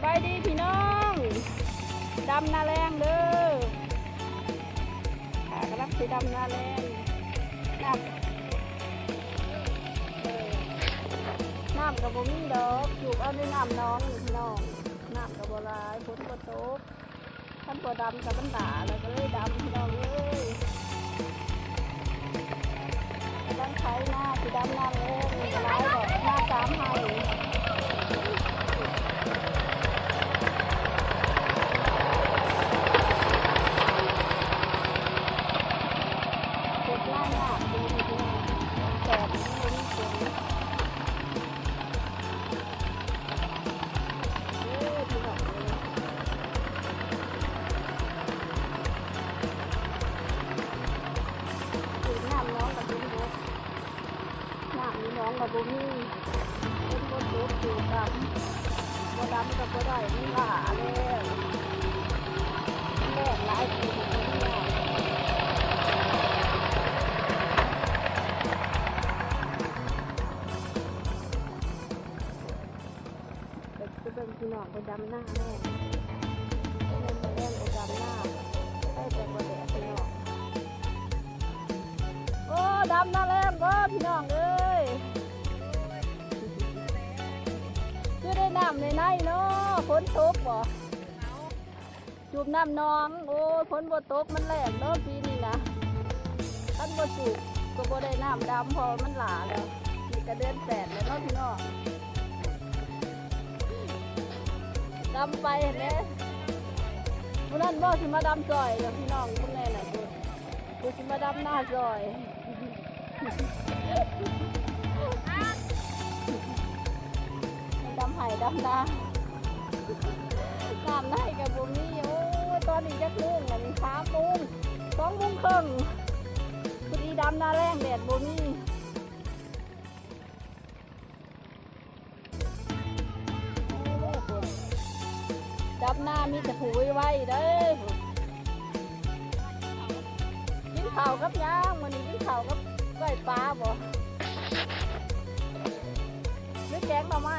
ສະບາຍດີພີ່ນ້ອງ ດຳນາແລ້ງເດີ ຂ້າກຳລັງຊິດຳນາແລ້ງ ນ້ຳ ເອີ ນ້ຳກໍບໍ່ມີດອກ ສູບເອົາໃນນ້ຳໜອງນີ້ພີ່ນ້ອງ ນ້ຳກໍບໍ່ຫຼາຍ ຝົນບໍ່ຕົກ ຄັນບໍ່ດຳກໍມັນຫຼ້າ ແລ້ວກໍເລີຍດຳພີ່ນ້ອງເອີຍ. ກຳລັງໄຖນາ ຊິດຳນາແລ້ງ ມັນກໍຫຼາຍດອກ ນາສາມໄຮ່ ເຮັດນາຍາກຢູ່ນີ້ພີ່ນ້ອງ ແດດມັນບໍ່ມີຝົນ. ເອີ ພີ່ນ້ອງເອີຍ ນ້ຳໜອງກໍບໍ່ມີ ນ້ຳໃນໜອງກໍບໍ່ມີ ຝົນບໍ່ຕົກ ປູກດຳ ບໍ່ດຳກໍບໍ່ໄດ້ ມັນຫຼ້າແລ້ວ ມັນແລ້ງຫຼາຍປີນີ້ ໄປເບິ່ງພີ່ນ້ອງ ໄປດຳນາແລ້ວ ໄປດຳນາ ໄປແຕ່ບໍ່ແດດພີ່ນ້ອງ ໂອ້ ດຳນາແລ້ງບໍ່ພີ່ນ້ອງເອີຍ ຄືໄດ້ນ້ຳໃນໆເນາະ ຝົນຕົກບໍ່? ສູບນ້ຳໜອງ ໂອ້ຍ ຝົນບໍ່ຕົກ ມັນແລ້ງເນາະປີນີ້ນະ ຄັນບໍ່ສູບກໍບໍ່ໄດ້ນ້ຳດຳ ເພາະວ່າມັນຫຼ້າແລ້ວ ນີ້ກໍເດືອນແປດແລ້ວເນາະພີ່ນ້ອງ ດຳໄປຫັ້ນແຫຼະ ມື້ນັ້ນບໍ່ຊິມາດຳຊ່ອຍເດ້ພີ່ນ້ອງ ເບິ່ງແນ່ນະ ຜູ້ຊິມາດຳນາຊ່ອຍ ດຳໄຮ່ດຳນາ ນ້ຳໃນກໍບໍ່ມີ ໂອ້ຍ ຕອນນີ້ຈັກໂມງລະນີ້ ສາມໂມງ ສອງໂມງເຄິ່ງ ພໍດີດຳນາແລ້ງ ແດດບໍ່ມີ ດຳນາມີແຕ່ຜູ້ໄວໆເດີ ກິນເຂົ້າກັບຫຍັງ? ມື້ນີ້ກິນເຂົ້າກັບກ້ອຍປາບໍ່ ຫຼືແກງໜໍ່ໄມ້?